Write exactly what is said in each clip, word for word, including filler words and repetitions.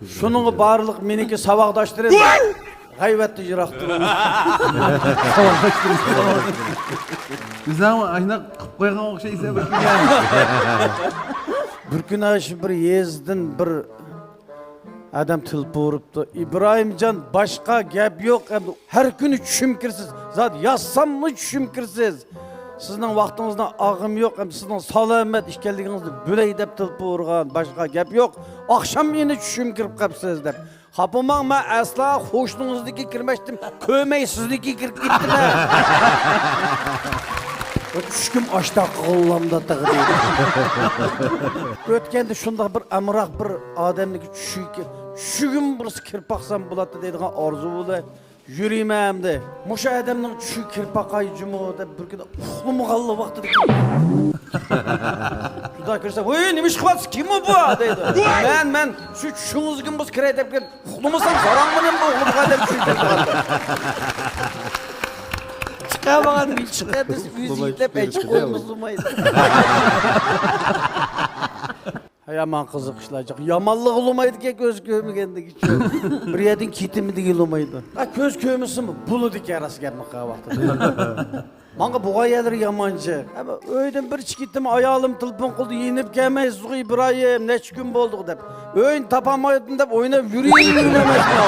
شۇنىڭغا بارلىق مېنىڭكى ساۋاقداشلىرىم غەيۋەتتە يىراق تۇرۇڭ. بىزنىڭ ئاشۇنداق قىلىپ قويغان ئوخشايسەن بىر كۈنى. بىر كۈنى شۇ بىر يېزىدىن بىر ئادەم تېلېفون ئۇرۇپتۇ. ئىبراھىمجان، باشقا گەپ يوق، ئەمدى ھەر كۈنى چۈشۈم كىرىسىز. زادى ياتساممۇ چۈشۈم كىرىسىز. سىزنىڭ ۋاقتىڭىزنى ئالغۇم يوق، ئەمدى سىزنىڭ سالامەت ئىكەنلىكىڭىزنى بىلەي دەپ تېلېفون ئۇرغان، باشقا گەپ يوق. ئاخشام يەنە چۈشۈم كىرىپ قاپسىز دەپ. خاپىماڭ، مەن ئەسلا قوشنىڭىزنىڭكىگە كىرمەكچىدىم، كۆرمەي سىزنىڭكىگە كىرىپ كەتتىم. چۈشكۈم ئاشتا قىغىللامدا تېخى دەيدۇ. ئۆتكەندە شۇنداق بىر ئامراق بىر ئادەمنىڭكى چۈشىگە، چۈشىگىمۇ بىرسى كىرىپ باقسام بولاتتى دەيدىغان ئارزۇ بىلەن يۈرىمەن ئەمدى. مۇشۇ ئادەمنىڭ چۈشىگە كىرىپ باقاي جۇمۇ دەپ بىر كۈنى ئۇخلىمىغانلا ۋاقتىدا كىرىپ. جۇدا كىرسەم، ۋوي، نېمە ئىش قىلىۋاتىسىز؟ كىم ئۇ بۇ؟ دەيدۇ. مەن، مەن شۇ چۈشىڭىزگىمۇ كىرەي دەپ كىرىپ، ئۇخلىمىسام زاراڭمۇ نېمە ئۇخلىمىغان دەپ چۈشۈم كىرىپ قالدى. چىقارمىغان، چىقار دېسە ئۆزى يېتىلەپ ئەچىپ قويمىسا بولمايدۇ. ھەي، يامان قىزىق ئىشلار جىق. يامانلىقى لومايدىكەن، كۆز كۆرمىگەندىكىچۇ. بىر يەردىن كېتىمدىكى لومايدۇ. ھە، كۆز كۆرمىسىمۇ بولىدىكەن، راست گەپنى قىلغان ۋاقتىدا. ماڭا بولغان يەرلىرى يامان جىق. ئەمما ئۆيدىن بىر چىقىپ كەتتىم، ئايالىم تېلېفون قىلدى، يېنىپ كەلمەيسىزغۇ ئىبراھىم، نەچچە كۈن بولدىغۇ دەپ. ئۆينى تاپالمايۋاتىمەن دەپ ئويناپ يۈرۈۋېرىمەن ئەمەسمۇ.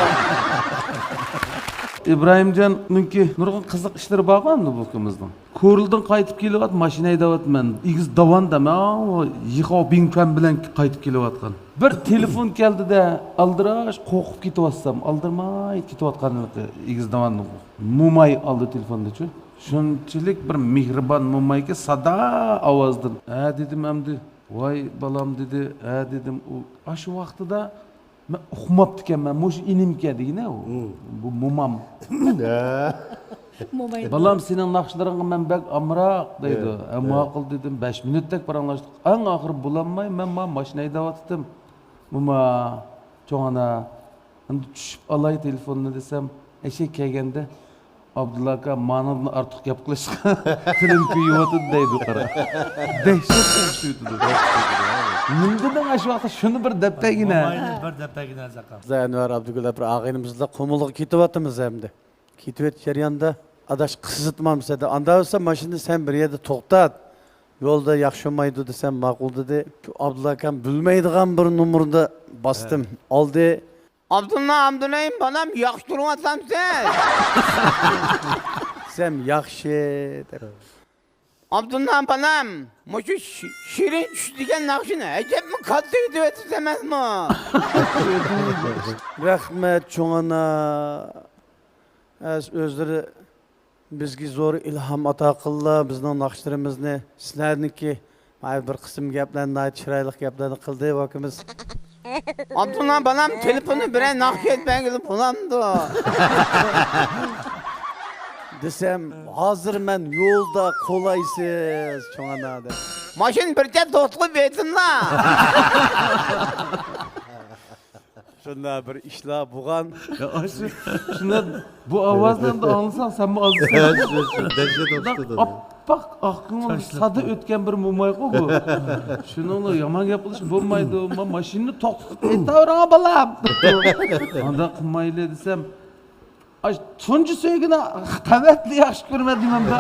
ئىبراھىمجاننىڭكى نۇرغۇن قىزىق ئىشلىرى بارغۇ ئەمدى بۇ ئۇكىمىزنىڭ. كورلىدىن قايتىپ كېلىۋات، ماشىنا ھەيدەۋاتىمەن. ئېگىز داۋان دەم، ئاۋۇ يىخاۋ بىڭكۈەن بىلەن قايتىپ كېلىۋاتقان. بىر تېلېفون كەلدى-دە، ئالدىراش قورقۇپ كېتىۋاتسام، ئالدىرىماي كېتىۋاتقانلىقى ئېگىز داۋاننىڭ. موماي ئالدى تېلېفوننىچۇ. شۇنچىلىك بىر مېھرىبان مومايكى سادا ئاۋازدىن. ھە دېدىم ئەمدى. ۋاي بالام دېدى. ھە دېدىم. ئۇ ئاشۇ ۋاقتىدا مەن ئۇقماپتىكەنمەن، مۇشۇ ئىنىمكەن دېگىنە ئۇ. مم. بۇ مومام. ھە. موماي. بالام، سېنىڭ ناخشىلىرىڭغا مەن بەك ئامراق دەيدۇ. ھە، ھە. ماقۇل دېدىم، بەش مىنۇتتەك پاراڭلاشتۇق. ئەڭ ئاخىرى بولالماي مەن مانا ماشىنا ھەيدەۋاتىتتىم. موما، چوڭ ئانا، ئەمدى چۈشۈپ ئالاي تېلېفوننى دېسەم، ئەشەك كەلگەندە، ئابدۇللا ئاكا، مانىڭدىن ئارتۇق گەپ قىلىشقا تىلىم كۆيۈۋاتىدۇ دەيدۇ، قارا. دەھشەت ئوخشىۋېتىدۇ. نېمىدېدىڭ ئاشۇ ۋاقىتتا شۇنى بىر دەپ بەرگىنە. موماينى بىر دەپ بەرگىنە، زاكا. بىز ئەنۋەر ئابدۇگۈل بىر ئاغىنىمىز بىلەن قۇمۇلغا كېتىۋاتىمىز ئەمدى. كېتىۋېتىش جەريانىدا، ئاداش، قىزىتمامسەن دە، ئاندا بولسا ماشىنىنى سەن بىر يەردە توختات. يولدا ياخشى بولمايدۇ دېسەم، ماقۇل دېدى. شۇ ئابدۇللا ئاكام بىلمەيدىغان بىر نومۇرنى باستىم. ھە. ئالدى. ئابدۇللا ئابدۇرېھىم بالام، ياخشى تۇرۇۋاتامسىز؟ دېسەم، ياخشى دەپ. ئابدۇللا بالام، مۇشۇ شى-، شېرىن چۈش دېگەن ناخشىنى ئەجەبمۇ كاتتا ئېيتىۋېتىپسىز ئەمەسمۇ؟ رەھمەت، چوڭ ئانا. ئەس-، ئۆزلىرى بىزگە زور ئىلھام ئاتا قىلدىلا، بىزنىڭ ناخشىلىرىمىزنى. سىلەرنىڭكى مانا بىر قىسىم گەپلەرنى، ناھايىتى چىرايلىق گەپلەرنى قىلدى ئۇ ئاكىمىز. ئابدۇللا بالام، تېلېفوننى بىرەر ناخشا ئېيتىپ بەرگىلى بولامدۇ؟ دېسەم، ھازىر مەن يولدا، قولايسىز، چوڭ ئانا دەپ. ماشىنا بىر چەت توختىتىپ ئېيتسۇنلا. شۇنداق بىر ئىشلار بولغان. يا، ئاشۇ، شۇنداق بۇ ئاۋازنى ئەمدى ئاڭلىساڭ، سەنمۇ ئازىسەن. شۇ، شۇ، دەھشەت ئوخشىتىدۇ. ئاپئاق، ئاق كۆڭۈل، سادا ئۆتكەن بىر مومايغۇ بۇ. شۇنىڭغا يامان گەپ قىلىش بولمايدۇ. ما-، ماشىنىنى توختىتىپ ئېيتاۋېرىڭ، بالام. ئانداق قىلمايلى دېسەم، ئاش، تۇنجى سۆيگۈنى قەۋەتلا ياخشى كۆرمەن دېمەمدۇ.